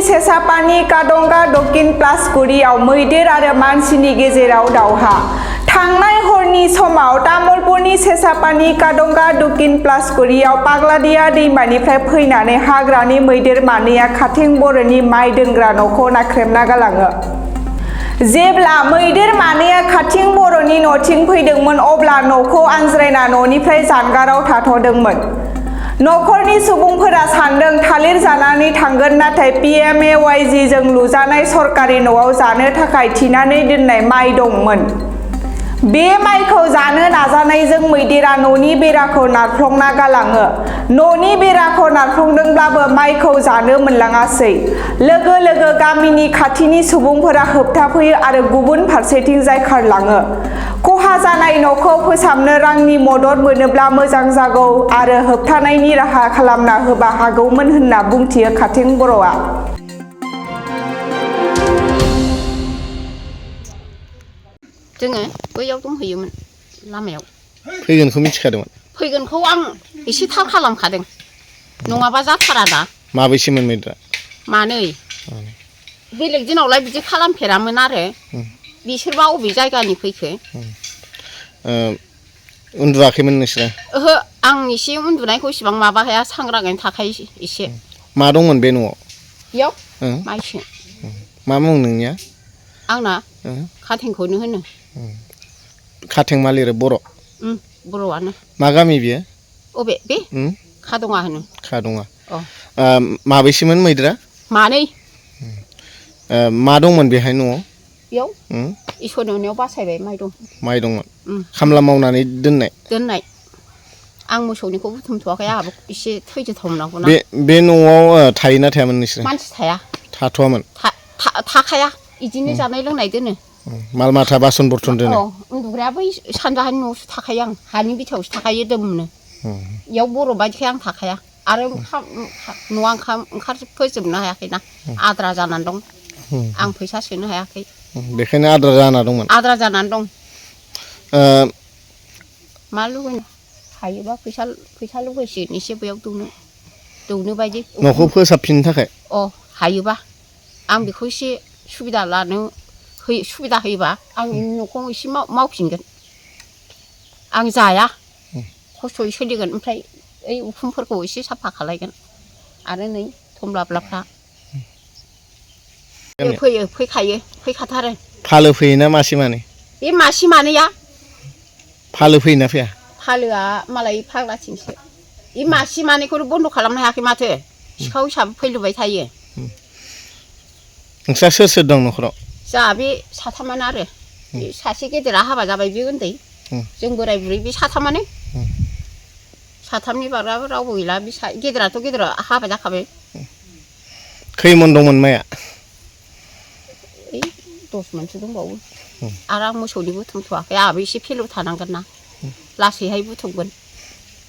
सेसापानी कादंगा दक्षिण प्लासगुरियाव मैदेर आरो मानसिनि गेजेराव दावहा थांनाय हरनि समाव तामुलपुरनि सेसापानी कादंगा दक्षिण प्लासगुरियाव पाग्लादिया दैमानिफ्राय फैनानै हाग्रानि मैदेर मानैया खाथिं बर'नि माइ दोनग्रा न'खौ नाख्रेबना गालाङो। जेब्ला मैदेर मानैया खाथिं बर'नि न'थिं फैदोंमोन अब्ला न'खौ आनज्रायना न'निफ्राय जानगाराव थाथ'दोंमोन। न'खरनि सुबुंफोरा सानदों थालिर जानानै थांगोन नाथाय PMAYG जों लुजानाय सरकारि न'आव जानो थाखाय थिनानै दोननाय माइ दंमोन। बे माइखौ जानो नाजानायजों मैदेरा न'नि बेराखौ नारफ्लंना गालाङो। न'नि बेराखौ नारफ्लंदोंब्लाबो माइखौ जानो मोनलाङासै। लोगो लोगो गामिनि खाथिनि सुबुंफोरा होबथाफैयो आरो गुबुन फारसेथिंजाय खारलाङो। खहा जानाय न'खौ फोसाबनो रांनि मदद मोनोब्ला मोजां जागौ आरो होबथानायनि राहा खालामना होबा हागौमोन होनना बुंथियो खाथिं बर'आ। जोङो बैयाव दंहैयोमोन लामायाव। फैगोनखौ मिथिखादोंमोन? फैगोनखौ आं एसे थाल खालामखादों। नङाबा जाथारा दा। माबैसेमोन मैदेरा? मानै। बेलेग दिनावलाय बिदि खालामफेरामोन आरो। बिसोरबा अबे जायगानि फैखो? उन्दुवाखैमोन नोंसोरो? ओहो आं एसे उन्दुनायखौ इसेबां माबा हाया सांग्राङैनो थाखायो एसे। मा दंमोन बे न'आव? बेयाव माइसो। मा मुं नोंनिया? आंना खाथेंखौनो होनो। खाथें मा लिरो बर'? बर'आनो। मा गामि बियो? अबे बे? खादङा होनो। खादङा। माबैसेमोन मैदेरा? मानै। मा दंमोन बेहाय न'आव? बेयाव? इसोरनि अननायाव बासायबाय माइ दं। माइ दंमोन? खामला मावनानै दोननाय? दोननाय। आं मोसौनिखौ बुथुमथ'वाखै आंहाबो एसे थैजोबथावनांगौ ना। बे न'आव थायोना थायामोन नोंसोरो? मानसि थाया। थाथ'वामोन? थाखाया बिदिनो जानाय लोंनाय दोनो। माल माथा बासन बरथन दोनो? उन्दुग्राया बै सानजाहानि न'आवसो थाखायो आं हानि बिथायावसो थाखायो दोमनो। बेयाव बर' बायदिखाय आं थाखाया आरो न'आ ओंखारफोजोबनो हायाखैना आद्रा जानानै दं। आं फैसा सोनो हायाखै। बेखायनो आद्रा जाना दंमोन? आद्रा जानानै दं। मा लुबैनो हायोबा फैसा लुबैसिगोन एसे बैयाव दौनो बायदि। न'खौ फोसाबफिननो थाखाय? हायोबा आं बेखौ एसे सुबिदा होयोबा आं न'खौ एसे मावफिनगोन। आं जाया खस्थ'यै सोलिगोन ओमफ्राय ओइ उखुमफोरखौ एसे साफा खालायगोन आरो नै थमब्लाफ्रा फैखाथारो। फालो फैयोना मासे मानै? बे मासे मानैया। फालो फैयोना फैया? फालोआ मालाय फाग्लाथिंसो। बे मासे मानैखौनो बन्द' खालामनो हायाखै माथो सिखाव हिसाबै फैलुबाय थायो। नोंस्रा सोर सोर दं न'खराव? जोंहा बे साथामानो आरो सासे गेदेरा हाबा जाबाय बे उन्दै जों बोराय बुरै बे साथामानो। साथामनि बारगाबो रावबो गैला बे गेदेरा हाबा जाखाबाय। खैमन दंमोन माइया? 10 मनसो दंबावो आरो आं मोसौनि बुथुमथ'वाखै आंहाबो एसे फेलु थानांगोन ना लासैहाय बुथुमगोन।